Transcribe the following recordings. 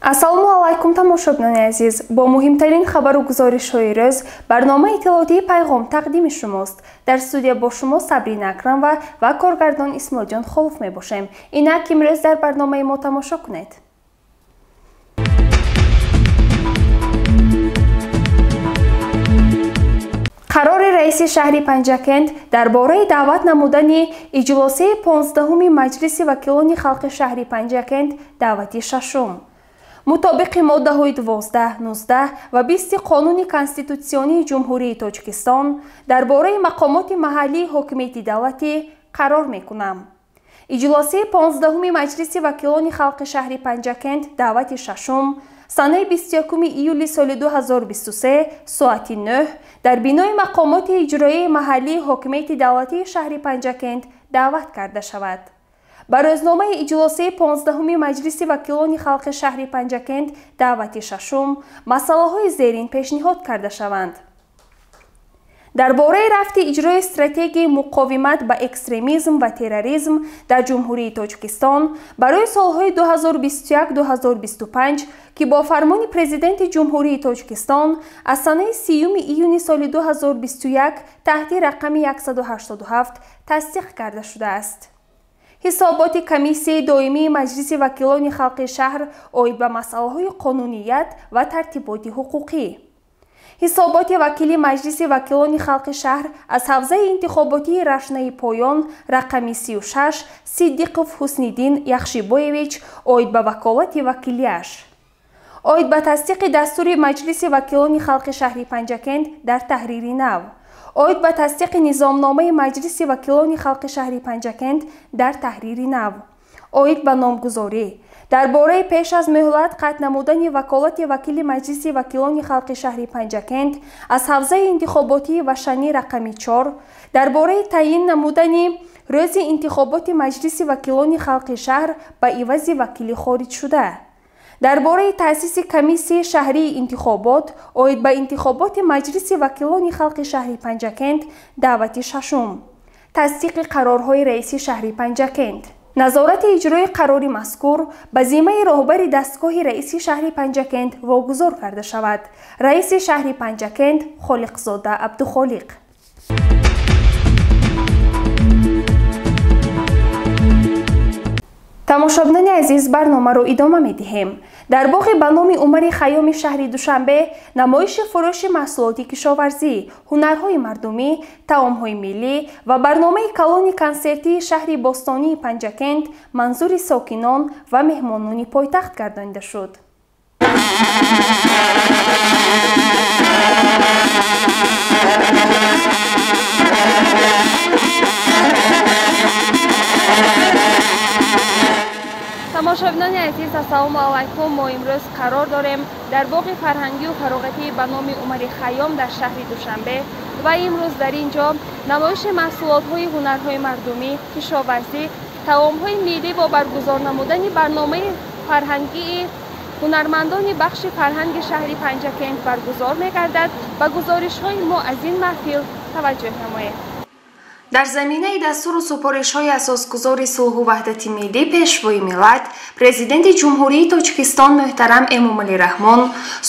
Ассалому алайкум, тамошобинони азиз. Бо муҳимтарин хабару гузоришҳои рӯз барномаи иттилоотии «Пайғом» тақдими шумост. Дар студия бо шумо Сабрина Акрамова ва коргардон Исмоилҷон Холов мебошем. Инак, имрӯз дар барномаи мо тамошо кунед. Қарори раиси шаҳри Панҷакент дар бораи даъват намудани иҷлосияи 15-уми Маҷлиси вакилони халқи шаҳри Панҷакент, даъвати шашум. Мутобиқи моддаҳои 12, 19 ва 20 Қонуни Конститутсионии Ҷумҳурии Тоҷикистон дар бораи мақомоти маҳаллии ҳокимияти давлатӣ қарор мекунам. Иҷлосияи 15-уми Маҷлиси вакилони халқи шаҳри Панҷакент, даъвати шашум, санаи 21 июли соли 2023, соати 9 дар бинои мақомоти иҷроияи маҳаллии ҳокимияти давлатии шаҳри Панҷакент даъват карда шавад. Ба рӯзномаи иҷлосияи 15-уми Маҷлиси вакилони халқи шаҳри Панҷакент, даъвати шашум, масъалаҳои зерин пешниҳод карда шаванд. Дар бораи рафти иҷрои стратегияи муқовимат ба экстремизм ва терроризм дар Ҷумҳурии Тоҷикистон барои солҳои 2021-2025, ки бо фармони Президенти Ҷумҳурии Тоҷикистон аз санаи 30 июни соли 2021 таҳти рақами 187 тасдиқ карда шудааст. Ҳисоботи Комиссияи доимии Маҷлиси вакилони халқи шаҳр оид ба масъалаҳои қонуният ва тартиботи ҳуқуқӣ. Ҳисоботи вакили Маҷлиси вакилони халқи шаҳр аз ҳавзаи интихоботии Рашнаи Поён рақами 36 Сиддиқов Ҳусниддин Яхшибоевич оид ба ваколати вакилиаш. Оид ба тасдиқи дастури Маҷлиси вакилони халқи шаҳри Панҷакент дар таҳрири нав. Оид ба тасдиқи низомномаи Маҷлиси вакилони халқи шаҳри Панҷакент дар таҳрири нав. Оид ба номгузорӣ. Дар бораи пеш аз муҳлат қатъ намудани ваколати вакили Маҷлиси вакилони халқи шаҳри Панҷакент аз ҳавзаи интихоботии Вашанӣ рақами 4. Дар бораи таъйин намудани рӯзи интихоботи Маҷлиси вакилони халқи шаҳр ба ивази вакили хориҷшуда. Дар бораи таъсиси комиссияи шаҳрии интихобот оид ба интихоботи Маҷлиси вакилони халқи шаҳри Панҷакент, даъвати шашум. Тасдиқи қарорҳои раиси шаҳри Панҷакент. Назорати иҷрои қарори мазкур ба зиммаи роҳбари дастгоҳи раиси шаҳри Панҷакент вогузор карда шавад. Раиси шаҳри Панҷакент Холиқзода Абдухолиқ. Тамошобинони азиз, барномаро идома медиҳем. Дар боғи ба номи Умари Хайёми шаҳри Душанбе намоиши фурӯши маҳсулоти кишоварзӣ, ҳунарҳои мардумӣ, таомҳои миллӣ ва барномаи калони консертии шаҳри бостонии Панҷакент манзури сокинон ва меҳмонони пойтахт гардонида шуд. Тамошобинони азиз, ассалому алайкум. Мо имрӯз қарор дорем дар боғи фарҳангию фароғатӣ ба номи Умари Хайём дар шаҳри Душанбе ва имрӯз дар ин ҷо намоиши маҳсулотҳои ҳунарҳои мардумӣ, кишоварзӣ, таомҳои миллӣ бо баргузор намудани барномаи фарҳангии ҳунармандони бахши фарҳанги шаҳри Панҷакент баргузор мегардад. Ба гузоришҳои мо аз ин маҳфил таваҷҷӯҳ намоед. Дар заминаи дастуру супоришҳои асосгузори сулҳу ваҳдати миллӣ, Пешвои миллат, Президенти Ҷумҳурии Тоҷикистон муҳтарам Эмомалӣ Раҳмон,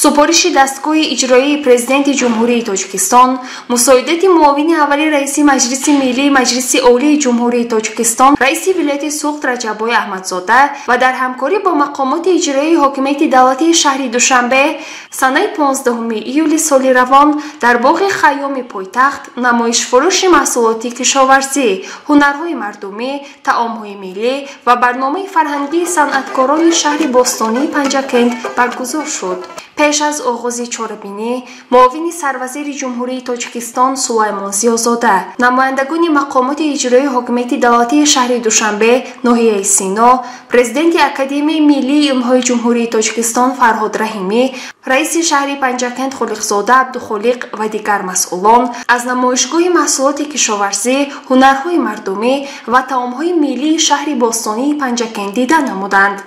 супориши дастгоҳи иҷроии Президенти Ҷумҳурии Тоҷикистон, мусоидати муовини аввали раиси Маҷлиси миллии Маҷлиси Олии Ҷумҳурии Тоҷикистон, раиси вилояти Суғд Раҷаббой Аҳмадзода ва дар ҳамкорӣ бо мақомоти иҷроии ҳокимияти давлатии шаҳри Душанбе санаи 15 июли соли равон дар боғи Хайёми пойтахт намоишфурӯши маҳсулоти кишоварзӣ, ҳунарҳои мардумӣ, таомҳои миллӣ ва барномаи фарҳангии санъаткорони шаҳри бостонии Панҷакент баргузор шуд. Пеш аз оғози чорабинӣ муовини сарвазири Ҷумҳурии Тоҷикистон Сулаймон Зиёзода, намояндагони мақомоти иҷроии ҳокимияти давлатии шаҳри Душанбе, ноҳияи Сино, президенти Академияи миллии илмҳои Ҷумҳурии Тоҷикистон Фарҳод Раҳимӣ, раиси шаҳри Панҷакент Холиқзода Абдухолиқ ва дигар масъулон аз намоишгоҳи маҳсулоти кишоварзӣ, ҳунарҳои мардумӣ ва таомҳои миллии шаҳри бостонии Панҷакент дида намуданд.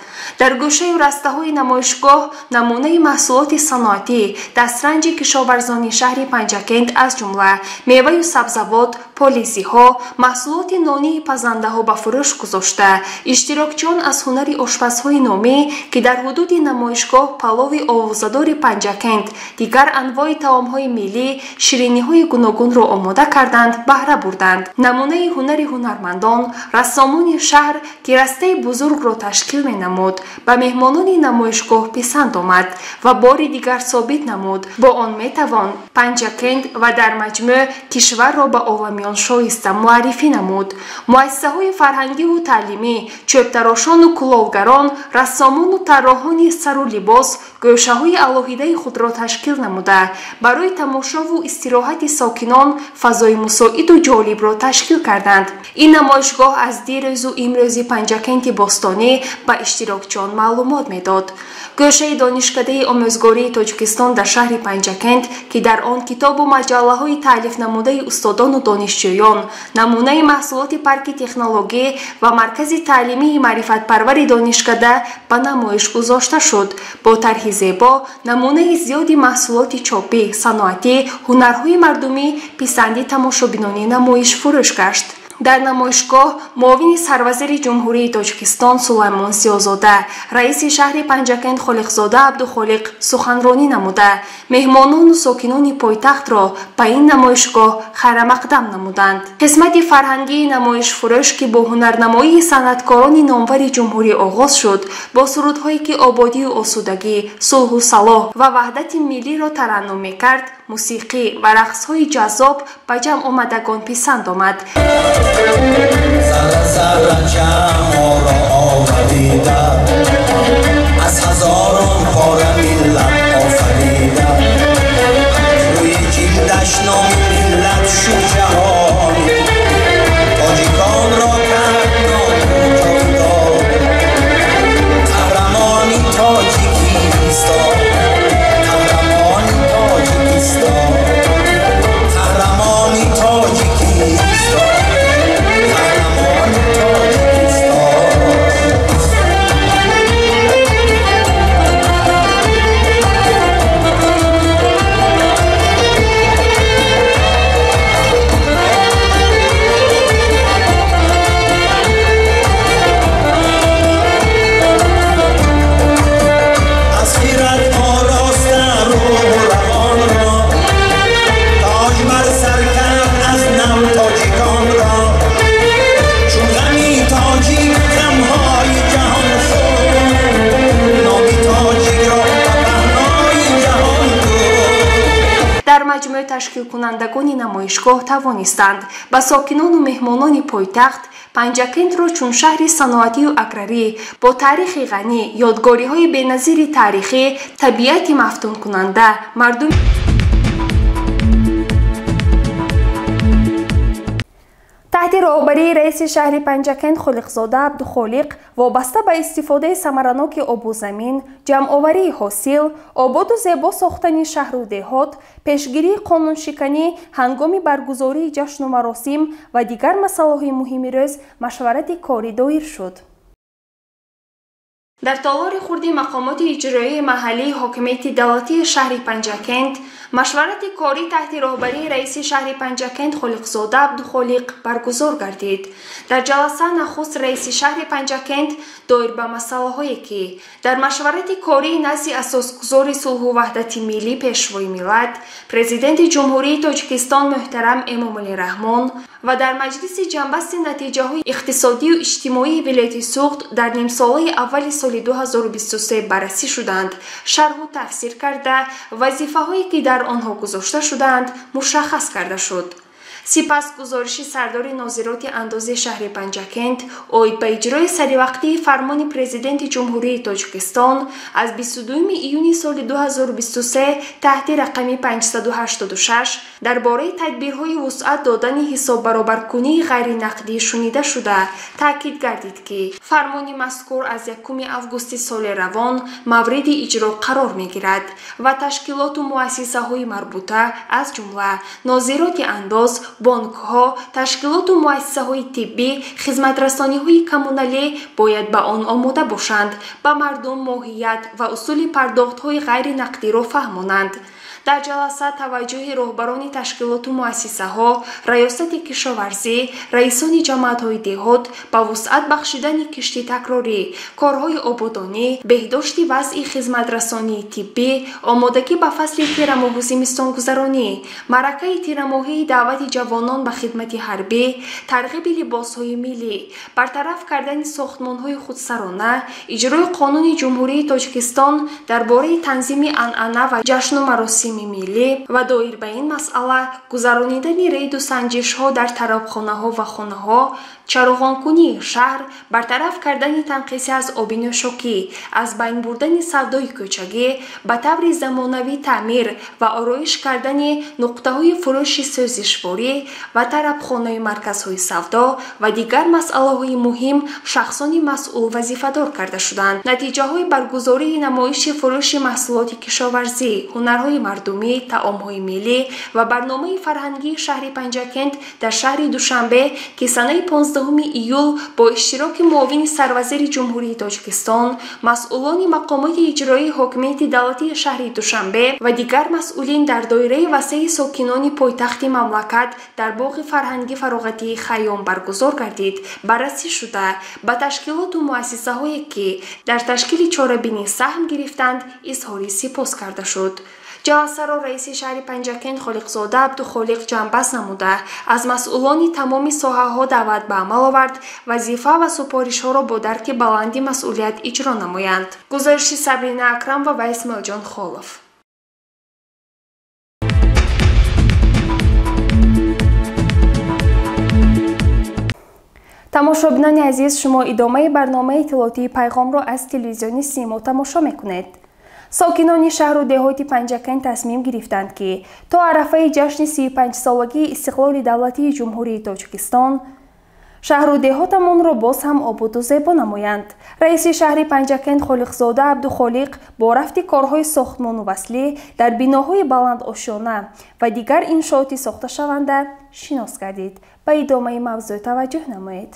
Дар гӯшаю растаҳои намоишгоҳ намунаи маҳсулоти саноатӣ, дастранҷи кишоварзони шаҳри Панҷакент, аз ҷумла меваю сабзавот, Полизиҳо, маҳсулоти нонии пазандаҳо ба фурӯш гузошта, иштирокчиён аз ҳунари ошпазҳои номӣ, ки дар ҳудуди намоишгоҳ палови овозадори Панҷакент, дигар анвои таомҳои миллӣ, шириниҳои гуногунро омода карданд, баҳра бурданд. Намунаи ҳунари ҳунармандон, рассомони шаҳр, ки растаи бузургро ташкил менамуд, ба меҳмонони намоишгоҳ писанд омад ва бори дигар собит намуд, бо он метавон Панҷакент ва дар маҷмӯъ кишварро ба оламиён шоиста муаррифӣ намуд. Муассисаҳои фарҳангиву таълимӣ, чӯбтарошону кулолгарон, рассомону тарроҳони сару либос гӯшаҳои алоҳидаи худро ташкил намуда, барои тамошову истироҳати сокинон фазои мусоиду ҷолибро ташкил карданд. Ин намоишгоҳ аз дирӯзу имрӯзи Панҷакенти бостонӣ ба иштирокчиён маълумот медод. Гӯшаи Донишкадаи омӯзгории Тоҷикистон дар шаҳри Панҷакент, ки дар он китобу маҷаллаҳои таълифнамудаи устодону донишҷӯён, намунаи маҳсулоти парки технологӣ ва маркази таълимии маърифатпарвари донишкада ба намоиш гузошта шуд, бо тарҳи зебо намунаи зиёди маҳсулоти чопӣ, саноатӣ, ҳунарҳои мардумӣ писанди тамошобинони намоиш фурӯш гашт. Дар намоишгоҳ муовини сарвазири Ҷумҳурии Тоҷикистон Сулаймон Сиёзода, раиси шаҳри Панҷакент Холиқзода Абдухолиқ суханронӣ намуда, меҳмонону сокинони пойтахтро ба ин намоишгоҳ хайрамақдам намуданд. Қисмати фарҳангии намоишфурӯш, ки бо ҳунарнамоии санъаткорони номвари ҷумҳурӣ оғоз шуд, бо сурудҳое ки ободию осудагӣ, сулҳу салоҳ ва ваҳдати миллиро тараннум мекард, мусиқӣ ва рақсҳои ҷаззоб ба ҷамъ омадагон писанд омад. Аз ҳазорон пора миллат офарида, рӯи ҷилдаш номи миллат шуд ҷаҳонӣ, тоҷиконро кард ному ҷовидон, қаҳрамони Тоҷикистон, қаҳрамони Тоҷикистон, қаҳрамони Тоҷикистон. Дар маҷмӯъ ташкилкунандагони намоишгоҳ тавонистанд ба сокинону меҳмонони пойтахт Панҷакентро чун шаҳри саноатию аграрӣ бо таърихи ғанӣ, ёдгориҳои беназири таърихӣ, табиати мафтункунанда, мардум таҳти роҳбарии раиси шаҳри Панҷакент Холиқзода Абдухолиқ вобаста ба истифодаи самараноки обу замин, ҷамъоварии ҳосил, ободу зебо сохтани шаҳру деҳот, пешгирии қонуншиканӣ ҳангоми баргузории ҷашну маросим ва дигар масъалаҳои муҳими рӯз машварати корӣ доир шуд. Дар толори хурди мақомоти иҷроии маҳаллии ҳокимияти давлатии шаҳри Панҷакент машварати корӣ таҳти роҳбарии раиси шаҳри Панҷакент Холиқзода Абдухолиқ баргузор гардид. Дар ҷаласа нахуст раиси шаҳри Панҷакент доир ба масъалаҳое, ки дар машварати кории назди асосгузори сулҳу ваҳдати миллӣ, Пешвои миллат, Президенти Ҷумҳурии Тоҷикистон муҳтарам Эмомалӣ Раҳмон ва дар маҷлиси ҷамъбасти натиҷаҳои иқтисодию иҷтимоии вилояти Суғд дар нимсолаи аввали соли 2023 баррасӣ шуданд, шарҳу тафсир карда, вазифаҳое ки дар онҳо гузошта шудаанд, мушаххас карда шуд. Сипас гузориши сардори нозироти андози шаҳри Панҷакент оид ба иҷрои саривақтии фармони Президенти Ҷумҳурии Тоҷикистон аз 22 июни соли 2023 таҳти рақами 586 дар бораи тадбирҳои вусъат додани ҳисоббаробаркунии ғайринақдӣ шунида шуда, таъкид гардид, ки фармони мазкур аз 1 августи соли равон мавриди иҷро қарор мегирад ва ташкилоту муассисаҳои марбута, аз ҷумла нозироти андоз, бонкҳо, ташкилоту муассисаҳои тиббӣ, хизматрасониҳои коммуналӣ бояд ба он омода бошанд, ба мардум моҳият ва усули пардохтҳои ғайринақдиро фаҳмонанд. Дар ҷаласа таваҷҷӯҳи роҳбарони ташкилоту муассисаҳо, раёсати кишоварзӣ, раисони ҷамоатҳои деҳот ба вусъат бахшидани кишти такрорӣ, корҳои ободонӣ, беҳдошти вазъи хизматрасонии тиббӣ, омодагӣ ба фасли тирамоҳу зимистонгузаронӣ, маъракаи тирамоҳии даъвати ҷавонон ба хидмати ҳарбӣ, тарғиби либосҳои миллӣ, бартараф кардани сохтмонҳои худсарона, иҷрои қонуни Ҷумҳурии Тоҷикистон дар бораи танзими анъана ва ҷашну маросими миллӣ ва доир ба ин масъала гузаронидани рейду санҷишҳо дар тарабхонаҳо ва хонаҳо, чароғонкунии шаҳр, бартараф кардани танқисӣ аз оби нӯшокӣ, аз байн бурдани савдои кӯчагӣ, ба таври замонавӣ таъмир ва ороиш кардани нуқтаҳои фурӯши сӯзишворӣ ва тарабхонаи марказҳои савдо ва дигар масъалаҳои муҳим шахсони масъул вазифадор карда шуданд. Натиҷаҳои баргузории намоиши фурӯши маҳсулоти кишоварзӣ, ҳунарҳои мардумӣ, таомҳои миллӣ ва барномаи фарҳангии шаҳри Панҷакент дар шаҳри Душанбе, ки санаи 15 июл бо иштироки муовини сарвазири Ҷумҳурии Тоҷикистон, масъулони мақомоти иҷроии ҳокимияти давлатии шаҳри Душанбе ва дигар масъулин дар доираи васеи сокинони пойтахти мамлакат дар боғи фарҳанги фароғатии Хайём баргузор гардид, баррасӣ шуда, ба ташкилоту муассисаҳое, ки дар ташкили чорабинӣ саҳм гирифтанд, изҳори сипос карда шуд. Ҷаласаро раиси шаҳри Панҷакент Холиқзода Абдухолиқ ҷамъбаст намуда, аз масъулони тамоми соҳаҳо даъват ба амал овард вазифа ва супоришҳоро бо дарки баланди масъулият иҷро намоянд. Гузориши Сабрина Акрамова ва Исмоилҷон Холов. Тамошобинони азиз, шумо идомаи барномаи иттилоотии пайғомро аз телевизиони Симо тамошо мекунед. Сокинони шаҳру деҳоти Панҷакент тасмим гирифтанд, ки то арафаи ҷашни 35-солагии истиқлоли давлатии Ҷумҳурии Тоҷикистон шаҳру деҳотамонро боз ҳам ободу зебо намоянд. Раиси шаҳри Панҷакент Холиқзода Абдухолиқ бо рафти корҳои сохтмону васлӣ дар биноҳои баландошёна ва дигар иншооти сохташаванда шинос гардид. Ба идомаи мавзӯъ таваҷҷӯҳ намоед.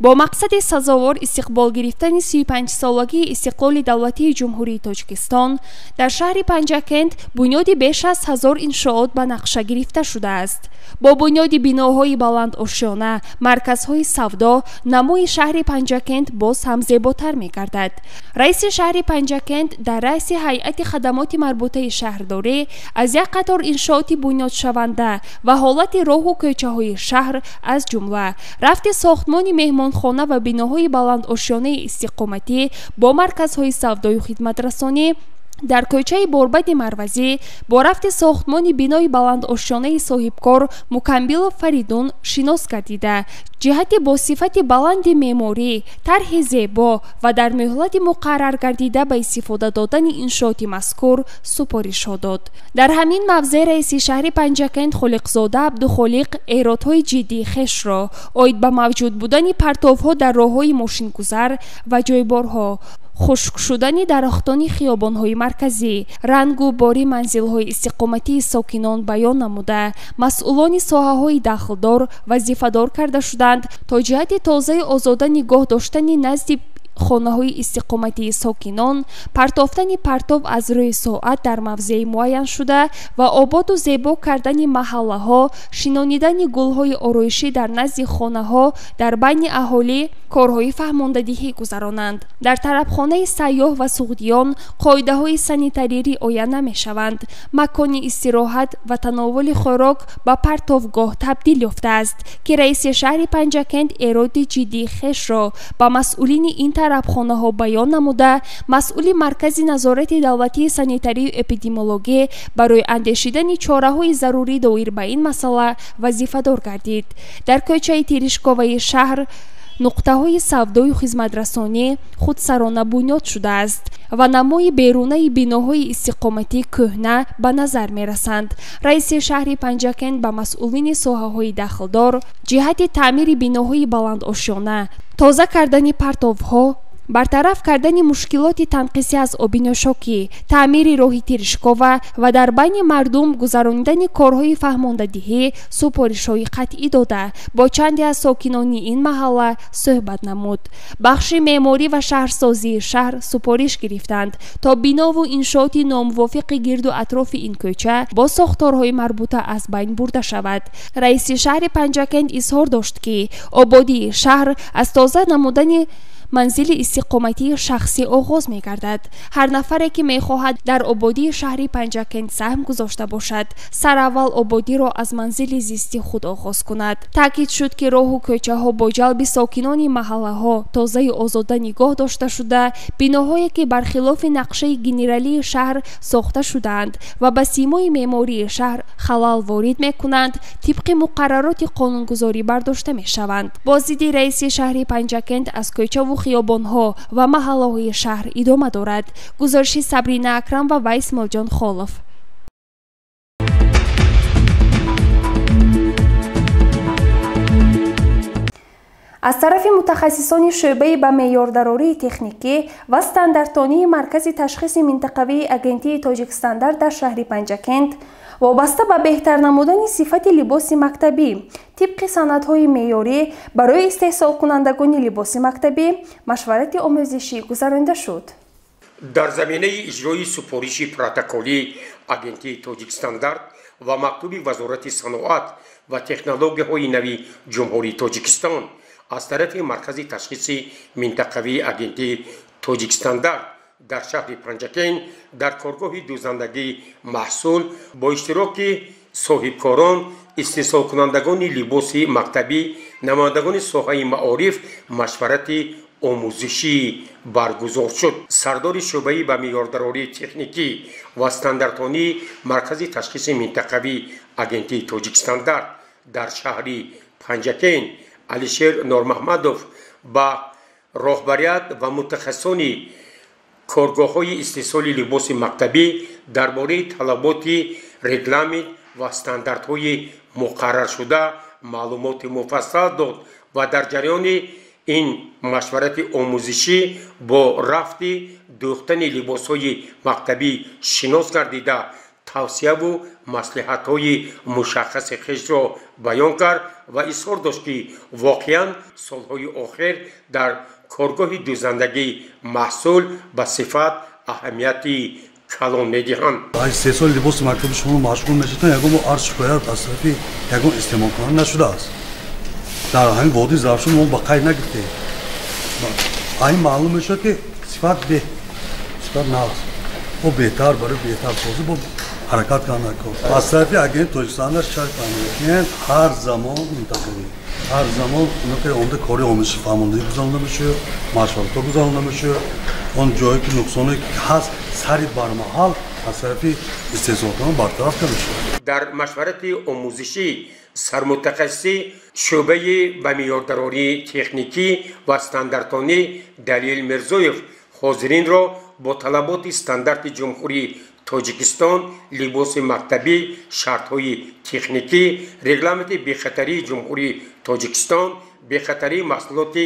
Бо мақсади сазовор истиқбол гирифтани 35-солагии истиқлоли давлатии Ҷумҳурии Тоҷикистон дар шаҳри Панҷакент бунёди беш аз 1000 иншоот ба нақша гирифта шудааст. Бо бунёди биноҳои баландошёна, марказҳои савдо, намои шаҳри Панҷакент боз ҳам зеботар мегардад. Раиси шаҳри Панҷакент дар раъси ҳайати хадамоти марбутаи шаҳрдорӣ аз як қатор иншооти бунёдшаванда ва ҳолати роҳу кӯчаҳои шаҳр, аз ҷумла рафти сохтмони меҳмонхона ва биноҳои баландошёнаи истиқоматӣ бо марказҳои савдою хидматрасонӣ дар кӯчаи Борбади Марвазӣ, бо рафти сохтмони бинои баландошёнаи соҳибкор Мукамбилов Фаридун шинос гардида, ҷиҳати бо сифати баланди меъморӣ, тарҳи зебо ва дар муҳлати муқаррар гардида ба истифода додани иншооти мазкур супоришҳо дод. Дар ҳамин мавзеъ раиси шаҳри Панҷакент Холиқзода Абдухолиқ эродҳои ҷиддии хешро оид ба мавҷуд будани партовҳо дар роҳҳои мошингузар ва ҷойборҳо, хушк шудани дарахтони хиёбонҳои марказӣ, рангу бори манзилҳои истиқоматии сокинон баён намуда, масъулони соҳаҳои дахлдор вазифадор карда шуданд то ҷиҳати тозаи озода нигоҳ доштани назди хонаҳои истиқоматии сокинон, партофтани партов аз рӯи соат дар мавзеи муайяншуда ва ободу зебо кардани маҳаллаҳо, шинонидани гулҳои ороишӣ дар назди хонаҳо дар байни аҳолӣ корҳои фаҳмондадиҳӣ гузаронанд. Дар тарабхонаи сайёҳ ва суғдиён қоидаҳои санитарӣ риоя намешаванд. Макони истироҳат ва тановули хӯрок ба партовгоҳ табдил ёфтааст, ки раиси шаҳри Панҷакент эроди ҷиддии хешро ба масъулини ин тарабхонаҳо баён намуда, масъули Маркази назорати давлатии санитарию эпидемиологӣ барои андешидани чораҳои зарурӣ доир ба ин масъала вазифадор гардид. Дар кӯчаи Тиришковаи шаҳр нуқтаҳои савдою хизматрасонӣ худсарона бунёд шудааст ва намои берунаи биноҳои истиқоматӣ кӯҳна ба назар мерасанд. Раиси шаҳри Панҷакент ба масъулини соҳаҳои дахлдор ҷиҳати таъмири биноҳои баландошёна, тоза кардани партовҳо Бартараф кардани мушкилоти танқисӣ аз оби нӯшокӣ, таъмири роҳи Тиришкова ва дар байни мардум гузаронидани корҳои фаҳмондадиҳӣ супоришҳои қатъӣ дода, бо чанде аз сокинони ин маҳалла суҳбат намуд. Бахши меъморӣ ва шаҳрсозии шаҳр супориш гирифтанд, то бинову иншооти номувофиқи гирду атрофи ин кӯча бо сохторҳои марбута аз байн бурда шавад. Раиси шаҳри Панҷакент изҳор дошт, ки ободии шаҳр аз тоза намудани манзили истиқоматии шахсӣ оғоз мегардад. Ҳар нафаре, ки мехоҳад дар ободии шаҳри Панҷакент саҳм гузошта бошад, сараввал ободиро аз манзили зисти худ оғоз кунад. Таъкид шуд, ки роҳу кӯчаҳо бо ҷалби сокинони маҳаллаҳо тозаю озода нигоҳ дошта шуда, биноҳое, ки бархилофи нақшаи генералии шаҳр сохта шудаанд ва ба симои меъмории шаҳр халал ворид мекунанд, тибқи муқаррароти қонунгузорӣ бардошта мешаванд. Боздиди раиси шаҳри Панҷакент аз кӯчаву хиёбонҳо ва маҳаллаҳои шаҳр идома дорад. Гузориши Сабрина Акрам ва Исмоилҷон Холов. Аз тарафи мутахассисони шӯъбаи ба меъёрдарории техникӣ ва стандартонии Маркази ташхиси минтақавии Агентии Тоҷикстандарт дар шаҳри Панҷакент вобаста ба беҳтар намудани сифати либоси мактабӣ тибқи санадҳои меъёрӣ барои истеҳсолкунандагони либоси мактабӣ машварати омӯзишӣ гузаронида шуд. Дар заминаи иҷрои супориши протоколии Агентии Тоҷикстандарт ва мактуби Вазорати саноат ва технологияҳои нави Ҷумҳурии Тоҷикистон аз тарафи Маркази ташхиси минтақавии Агентии Тоҷикстандарт дар шаҳри Панҷакент дар коргоҳи дӯзандагии маҳсул бо иштироки соҳибкорон, истеҳсолкунандагони либоси мактабӣ, намояндагони соҳаи маориф машварати омӯзишӣ баргузор шуд. Сардори шӯъбаи ба меъёрдарории техникӣ ва стандартонии Маркази ташхиси минтақавии Агентии Тоҷикстандарт дар шаҳри Панҷакент Алишер Нормаҳмадов ба роҳбарият ва мутахассисони коргоҳҳои истеҳсоли либоси мактабӣ дар бораи талаботи регламент ва стандартҳои муқарраршуда маълумоти муфассал дод ва дар ҷараёни ин машварати омӯзишӣ бо рафти дӯхтани либосҳои мактабӣ шинос гардида, тавсияву маслиҳатҳои мушаххаси хешро баён кард ва изҳор дошт, ки воқеан солҳои охир дар коргоҳи дӯзандагии маҳсул ба сифат аҳамияти калон медиҳанд. Истеҳсоли либоси мактабӣ шумо машғул мешавед, ягон арз шикоят аз тарафи ягон истеъмолкунанда нашудааст. Дар ҳамин водии Зарафшон мо ба қайд нагирифтем. Ин маълум мешавад, ки сифат беҳ, сифат нағз. Бо беҳтар барои беҳтарсозӣ бо ҳаракат кардан кор. Аз тарафи Агентии Тоҷикстандарт шаҳри Панҷакент ҳар замон минтақавӣ, ҳар замон омада кори омӯзиши фаҳмондагӣ гузаронда мешавад, машваратҳо гузаронда мешавад. Он ҷое ки нуқсоне ки ҳаст, сари бармаҳал аз тарафи истеҳсолкунон бартараф карда мешавад. Дар машварати омӯзишӣ сармутахассиси шӯъбаи ба меъёрдарории техникӣ ва стандартонӣ Далил Мирзоев ҳозиринро бо талаботи стандарти Ҷумҳурии Тоҷикистон, либоси мактабӣ, шартҳои техникӣ, регламенти бехатарии Ҷумҳурии Тоҷикистон, бехатарии маҳсулоти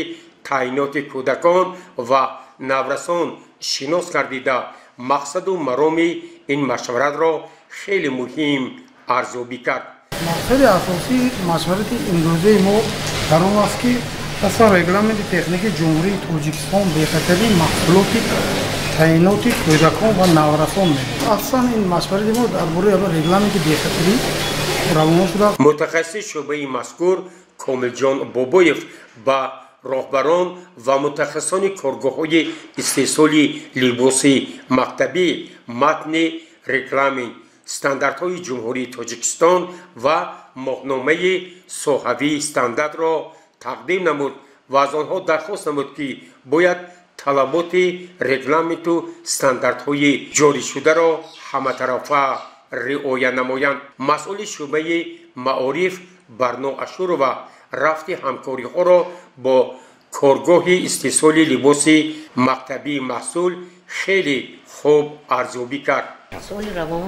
таъиноти кӯдакон ва наврасон шинос гардида, мақсаду мароми ин машваратро хеле муҳим арзёбӣ кард. Мақсади асосии машварати имрӯзаи мо дар он аст, ки аслан регламенти техникии Ҷумҳурии Тоҷикистон бехатарии маҳсулоти таъиноти кӯдакон ва наврасон мебошад. Аслан ин машварати мо дар бораи регламенти бехатарӣ равона шудааст. Мутахассиси шӯъбаи мазкур Комилҷон Бобоев ба роҳбарон ва мутахассисони коргоҳҳои истеҳсоли либоси мактабӣ матни регламент, стандартҳои Ҷумҳурии Тоҷикистон ва моҳномаи соҳавии стандартро тақдим намуд ва аз онҳо дархост намуд, ки бояд талаботи регламенту стандартҳои ҷорӣшударо ҳаматарафа риоя намоянд. Масъули шӯъбаи маориф Барно Ашурова рафти ҳамкориҳоро бо коргоҳи истеҳсоли либоси мактабии маҳсул хеле хуб арзёбӣ кард. Соли равон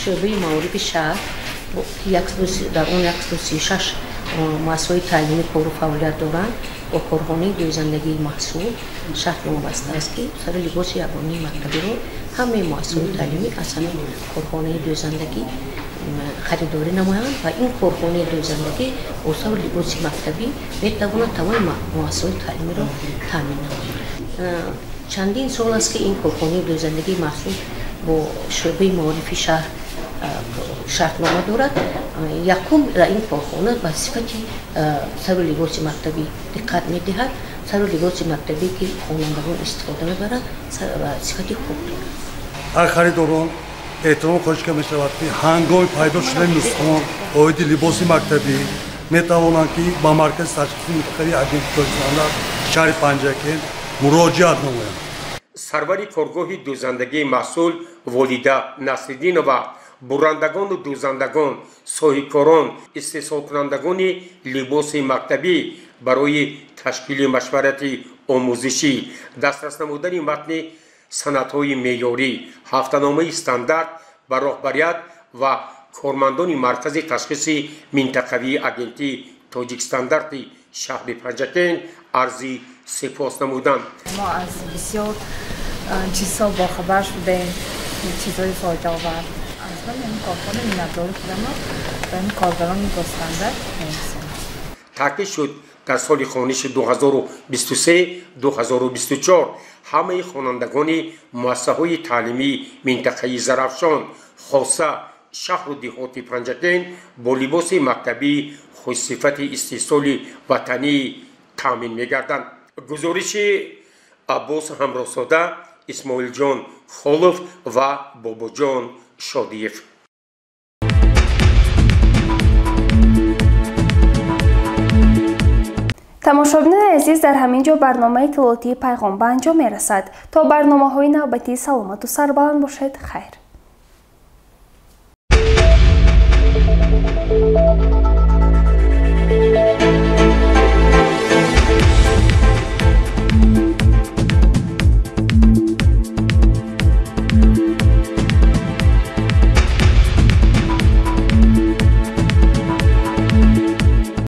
шӯъбаи маорифи шаҳр, дар он 136 муассисаҳои таълимӣ кору фаъолият доранд, Бо корхонаи дӯзандагии маҳсул шартнома бастааст, ки сари либоси ягонаи мактабиро ҳамаи муассисаҳои таълимӣ аз ҳамин корхонаи дӯзандагӣ харидорӣ намоянд ва ин корхонаи дӯзандагӣ бо сару либоси мактабӣ метавонад тамоми муассисаҳои таълимиро таъмин намояд. Чандин сол аст, ки ин корхонаи дӯзандагии маҳсул бо шӯъбаи маорифи шаҳр шартнома дорад. Якум, ин корхона ба сифати сару либоси мактабӣ диққат медиҳад. Сару либоси мактабӣ, ки хонандагон истифода мебаранд, сифати хуб дорад. Ҳар харидорон эҳтиром хоҳиш карда мешавад, ки ҳангоми пайдо шудани нусхон оиди либоси мактабӣ метавонанд, ки ба маркази ташхиси минтақавии агентии Тоҷикстандарт шаҳри Панҷакент муроҷиат намоянд. Сарвари коргоҳи дӯзандагии маҳсул Волида Насриддинова бурандагону дӯзандагон, соҳибкорон, истеҳсолкунандагони либоси мактабӣ барои ташкили машварати омӯзишӣ, дастрас намудани матни санадҳои меъёрӣ, ҳафтаномаи стандарт ба роҳбарият ва кормандони маркази ташхиси минтақавии агентии Тоҷикстандарти шаҳри Панҷакент арзи сипос намуданд. Мо аз бисёр чизҳо бохабар шудем, чизҳои фоидаовар. Аз ман ин корхона миннатдори худамро ба ин коргарони Госстандарт мерасонам. Таъкид шуд, дар соли хониши 2023-2024 ҳамаи хонандагони муассисаҳои таълимии минтақаи Зарафшон, хоса шаҳру деҳоти Панҷакент бо либоси мактабии хушсифати истеҳсоли ватанӣ таъмин мегарданд. Гузориши Аббос Ҳамроҳзода, Исмоилҷон Холов ва Бобоҷон Шодиев. Тамошобинони азиз, дар ҳамин ҷо барномаи иттилоотии Пайғом ба анҷом мерасад. То барномаҳои навбатӣ саломату сарбаланд бошед. Хайр.